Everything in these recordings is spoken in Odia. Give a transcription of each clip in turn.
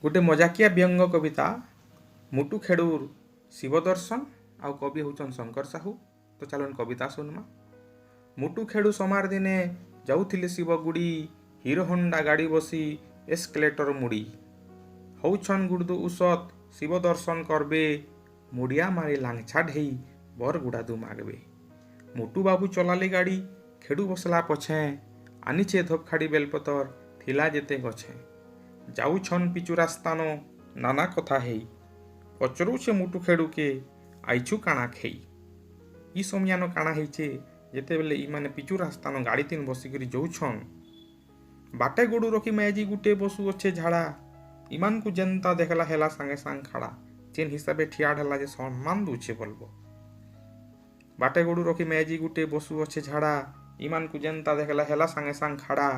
ଗୋଟେ ମଜାକିଆ ବ୍ୟଙ୍ଗ କବିତା ମୁଟୁ ଖେଡ଼ୁର ଶିବ ଦର୍ଶନ, ଆଉ କବି ହେଉଛନ୍ ଶଙ୍କର ସାହୁ। ତ ଚାଲୁନ୍ କବିତା ଶୁଣମା। ମୁଟୁ ଖେଡ଼ୁ ସମାର ଦିନେ ଯାଉଥିଲେ ଶିବଗୁଡ଼ି, ହିରୋ ହୋଣ୍ଡା ଗାଡ଼ି ବସି ଏସ୍କେଲେଟର ମୁଡ଼ି। ହଉଛନ୍ ଗୁଡ଼ଦୁ ଉସତ୍ ଶିବ ଦର୍ଶନ କରବେ, ମୁଡ଼ିଆ ମାରି ଲାଙ୍ଗ୍ଛା ଢେଇ ବର ଗୁଡ଼ାଦୁ ମାଗବେ। ମୁଟୁ ବାବୁ ଚଲାଲେ ଗାଡ଼ି, ଖେଡ଼ୁ ବସଲା ପଛେଁ, ଆନିଛେ ଧୋପଖାଡ଼ି ବେଲପତର ଥିଲା ଯେତେ ଗଛେଁ। ଯାଉଛନ୍ ପିଚୁ ରାସ୍ତାନ ନାନା କଥା ହେଇ, ପଚରୁଛେ ମୁଟୁ ଖେଡ଼ୁକେ ଆଇଛୁ କାଣା ଖେଇ। ଇ ସମିଆନ କାଣା ହେଇଛେ, ଯେତେବେଲେ ଇମାନେ ପିଚୁ ରାସ୍ତାନ ଗାଡ଼ି ତିନ୍ ବସିକରି ଯଉଛନ୍, ବାଟେ ଗୋଡ଼ୁ ରଖି ମେଜି ଗୁଟେ ବସୁ ଅଛେ ଝାଡ଼ା। ଇମାନଙ୍କୁ ଯେନ୍ତା ଦେଖଲା ହେଲା ସାଙ୍ଗେ ସାଙ୍ଗେ ଖାଡ଼ା, ଯେନ୍ ହିସାବେ ଠିଆ ହେଲା ଯେ ସମ୍ମାନ ଦଉଛେ ବଲବ। ବାଟେ ଗୋଡ଼ୁ ରଖି ମେଜି ଗୁଟେ ବସୁ ଅଛେ ଝାଡ଼ା, ଇମାନଙ୍କୁ ଯେନ୍ତା ଦେଖଲା ହେଲା ସାଙ୍ଗେ ସାଙ୍ଗେ ଖାଡ଼ା।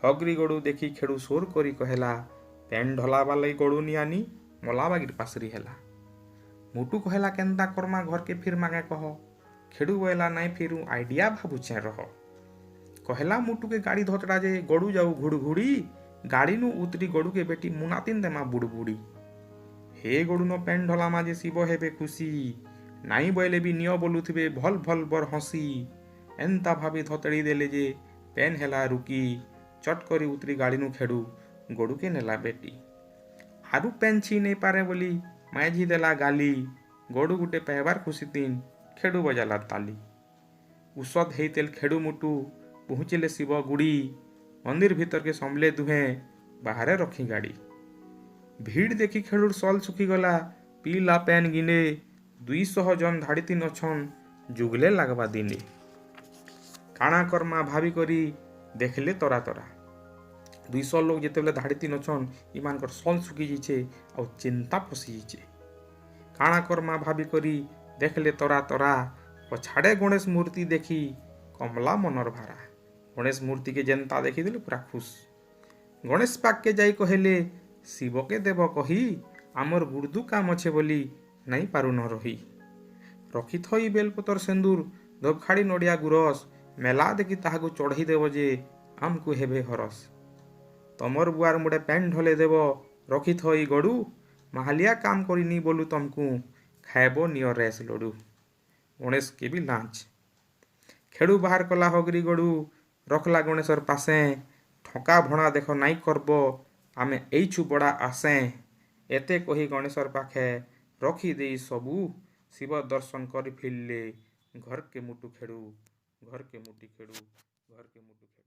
ହଗ୍ରି ଗୋଡ଼ୁ ଦେଖି ଖେଡ଼ୁ ସୋର କରି କହେଲା, ପେନ୍ ଢଲାବା ଲାଗି ଗୋଡ଼ୁ ନିଆନି ମଲା ବାଗିର ପାଶରି ହେଲା। ମୁଟୁ କହେଲା କେନ୍ତା କର୍ମା ଘରକେ ଫିର୍ ମାଗେ କହ। ଖେଡ଼ୁ ବଏଲା ନାଇଁ ଫିରୁ, ଆଇଡ଼ିଆ ଭାବୁଛେଁ ରହ। କହେଲା ମୁଟୁକେ ଗାଡ଼ି ଧତଡ଼ା ଯେ ଗଡ଼ୁ ଯାଉ ଘୁଡ଼ଘୁଡ଼ି, ଗାଡ଼ିନୁ ଉତରି ଗଡ଼ୁକେ ବେଟି ମୁନାତିନ୍ ଦେମା ବୁଡ଼ବୁଡ଼ି। ହେ ଗଡ଼ୁନ ପେନ୍ ଢଲାମା ଯେ ଶିବ ହେବେ ଖୁସି, ନାଇଁ ବଏଲେ ବି ନିଅ ବୋଲୁଥିବେ ଭଲ୍ ଭଲ୍ ବର୍ ହସି। ଏନ୍ତା ଭାବି ଧତେଡ଼ି ଦେଲେ ଯେ ପେନ୍ ହେଲା ରୁକି, ଚଟ୍ କରି ଉତରି ଗାଡ଼ିନୁ ଖେଡ଼ୁ ଗଡ଼ୁକେ ନେଲା ବେଟି। ଆରୁ ପେନ୍ ଛି ନେଇ ପାରେ ବୋଲି ମାଇଝି ଦେଲା ଗାଲି, ଗଡ଼ୁ ଗୁଟେ ପାଇବାର ଖୁସି ତିନ୍ ଖେଡ଼ୁ ବଜାଲା ତାଲି। ଉସତ୍ ହେଇତେଲ୍ ଖେଡ଼ୁ ମୁଟୁ ପହୁଞ୍ଚିଲେ ଶିବ ଗୁଡ଼ି, ମନ୍ଦିର ଭିତରକେ ସମ୍ଲେ ଦୁହେଁ ବାହାରେ ରଖି ଗାଡ଼ି। ଭିଡ଼ ଦେଖି ଖେଡ଼ୁର ସଲ୍ ଶୁଖିଗଲା, ପିଇଲା ପେନ୍ ଗିନେ, 200 ଜନ୍ ଧାଡ଼ିତିନ୍ ଅଛନ୍ ଯୁଗଲେ ଲାଗ୍ବା ଦିନେ। କାଣା କର୍ମା ଭାବିକରି ଦେଖିଲେ ତରା ତରା। 200 ଲୋକ ଯେତେବେଲେ ଧାଡ଼ିତିନ୍ ଅଛନ୍, ଇମାନଙ୍କର ସଲ୍ ଶୁଖି ଯାଇଛେ ଆଉ ଚିନ୍ତା ପଶି ଯାଇଛେ। କାଣା କର୍ମା ଭାବିକରି ଦେଖିଲେ ତରା ତରା, ପଛାଡ଼େ ଗଣେଶ ମୂର୍ତ୍ତି ଦେଖି କମଲା ମନର ଭାରା। ଗଣେଶ ମୂର୍ତ୍ତିକେ ଯେନ୍ତା ଦେଖିଦେଲେ ପୁରା ଖୁସ୍। ଗଣେଶ ପାଖ୍କେ ଯାଇ କହିଲେ, ଶିବକେ ଦେବ କହି, ଆମର ଗୁଡ଼ଦୁ କାମ ଅଛେ ବୋଲି ନାଇଁ ପାରୁନ ରହି। ରଖିଥଇ ବେଲପତର ସେନ୍ଦୁର ଧୋପଖାଡ଼ି ନଡ଼ିଆ ଗୁରସ୍, ମେଲା ଦେଖି ତାହାକୁ ଚଢ଼େଇ ଦେବ ଯେ ଆମକୁ ହେବେ ହରସ୍। ତମର ବୁଆର ମୁଡ଼େ ପେନ୍ ଢଲେଇ ଦେବ ରଖିଥଇ ଗଡ଼ୁ, ମାହାଲିଆ କାମ କରିନି ବୋଲୁ ତମକୁ ଖାଏବ ନିଅ ରେସ୍ ଲଡ଼ୁ। ଗଣେଶକେ ବି ଲାଞ୍ଚ। ଖେଡ଼ୁ ବାହାର କଲା ହଗରି ଗଡ଼ୁ, ରଖଲା ଗଣେଶର ପାସେ। ଠକା ଭଣା ଦେଖ ନାଇଁ କରବ, ଆମେ ଏଇଛୁ ବଡ଼ା ଆସେଁ। ଏତେ କହି ଗଣେଶର ପାଖେ ରଖିଦେଇ ସବୁ, ଶିବ ଦର୍ଶନ କରି ଫିରଲେ ଘରକେ ମୁଟୁ ଖେଡ଼ୁ, ଘରକେ ମୁଟି ଖେଡ଼ୁ, ଘରକେ ମୁଟୁ ଖେଡ଼ୁ।